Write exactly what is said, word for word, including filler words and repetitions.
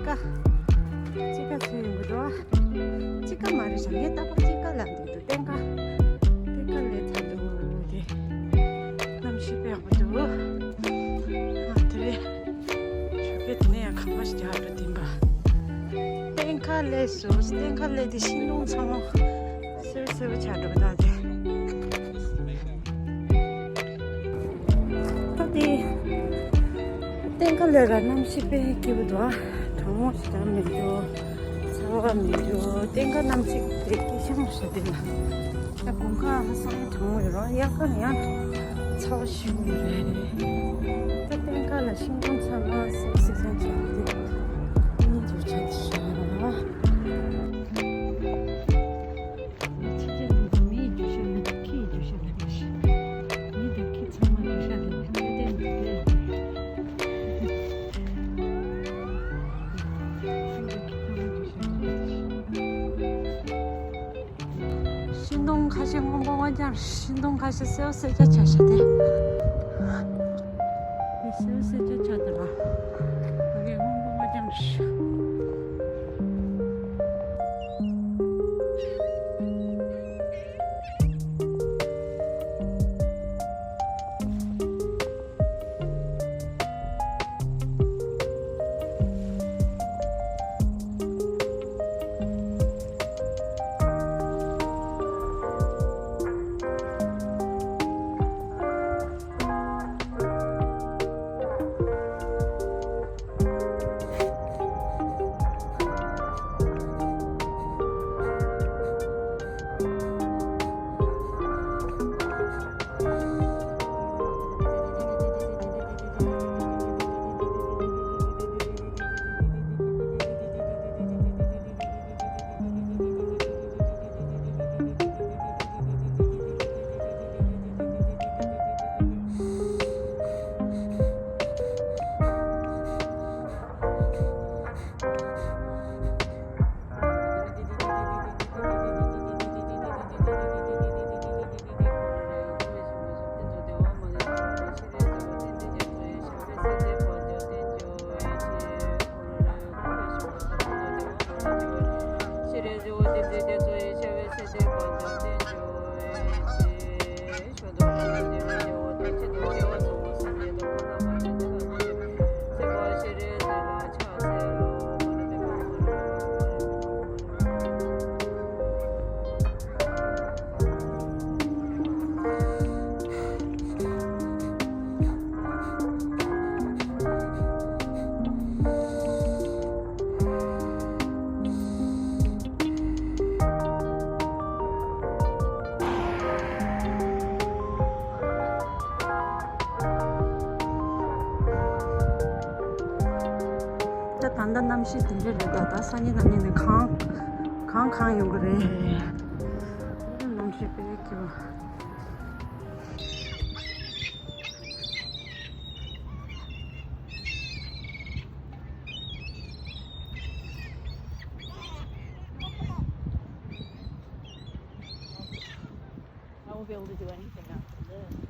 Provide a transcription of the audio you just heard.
ཀ་ཅི་ཀ་ཚོད་ཡོང་གི་འདུག་ཨ། ཅི་ཀ་མ་རེད། བྱང་ངས་རྟག་པར་ཅི་ཀ་ལབ་འདུག་འདུག་སྟེང་ཀ་སྟེང་ཀ་ལས་ཚ་འདུག་དེ། གནམ་གཤིས་དཔེ་ཡག་པོ་འདུག་ཨ་དེ་རེད། ཆོས་སྐད་དེ་ནས་ཡང་ཁ་པར་ཞིག་རྒྱག་རོགས་དེ་འབའ། སྟེང་ཁ་ལས་སོ་སྟེང་ཁ་ལས་དེ་ཤིང་སྡོང་ཚང་མ་སེར་སེར་བོ་ཆགས་འགྲོ་ད་དེ། ད་དེ་སྟེང་ཁ་ལས་ར་གནམ་གཤིས་དཔེ་སྐྱིད་པོ་འདུག་ཨ། གྲང་མོ་ཞིག་ཀྱང་མི་འདུག་ཚ་བ་མི་འདུག་སྟེང་ཁ་གནམ་གཤིས་དཔེ་སྐྱིད་ཤང་ཞིག་འདུག་ལ། ད་དགུན་ཁ་ཧ་སང་གྲང་མོ་ཡོད་ར། དབྱར་ཁ་ནི་ཡང་ཚ་བ་ཞེ་པོ་རེད། ད་སྟེང་ཁ་ལ་ཤིང་སྡོང་ཚང་མ་སེར་སེར་ཅན་ཆགས་འདུག་གཉིད་འཇུག་ཆགས་འདུག་ཤག་ཕྱི་རྒྱལ་ལུང་པ་མིའི་རྒྱུ་ཤ་ལ་ཁྱི་ཡི་རྒྱུ་ཤ་ལ་ཤི། མི་དང་ཁྱི་ཚང་མ་རྒྱུ་ཤ་ལ་ནི་འཕྲོད་བསྟེན་འདི་ལས། ཤིང་སྡོང་ཁ་ཤས་སྔོན་པོ་བ་ཀྱང་ཤིང་སྡོང་ཁ་ཤས་སེར་སེར་ཆ་ཆ་ཤ་སྟེ། དེ་སེར་སེར་ཆ་ཆ་དེ་ལ་ང་གི་སྔོན་པོ་བ་ཀྱང་ཤ། ད་ད་ལྟ་གནམ་གཤིས་དེ་འདྲ་རེད། ད་ད་སང་ཉིན་གནངས་ཉིན་ནས་གངས་གངས་གངས་ཡོང་གི་རེད། གནམ་གཤིས་དཔེ་སྐྱིད་པོ། I won't be able to do anything after this.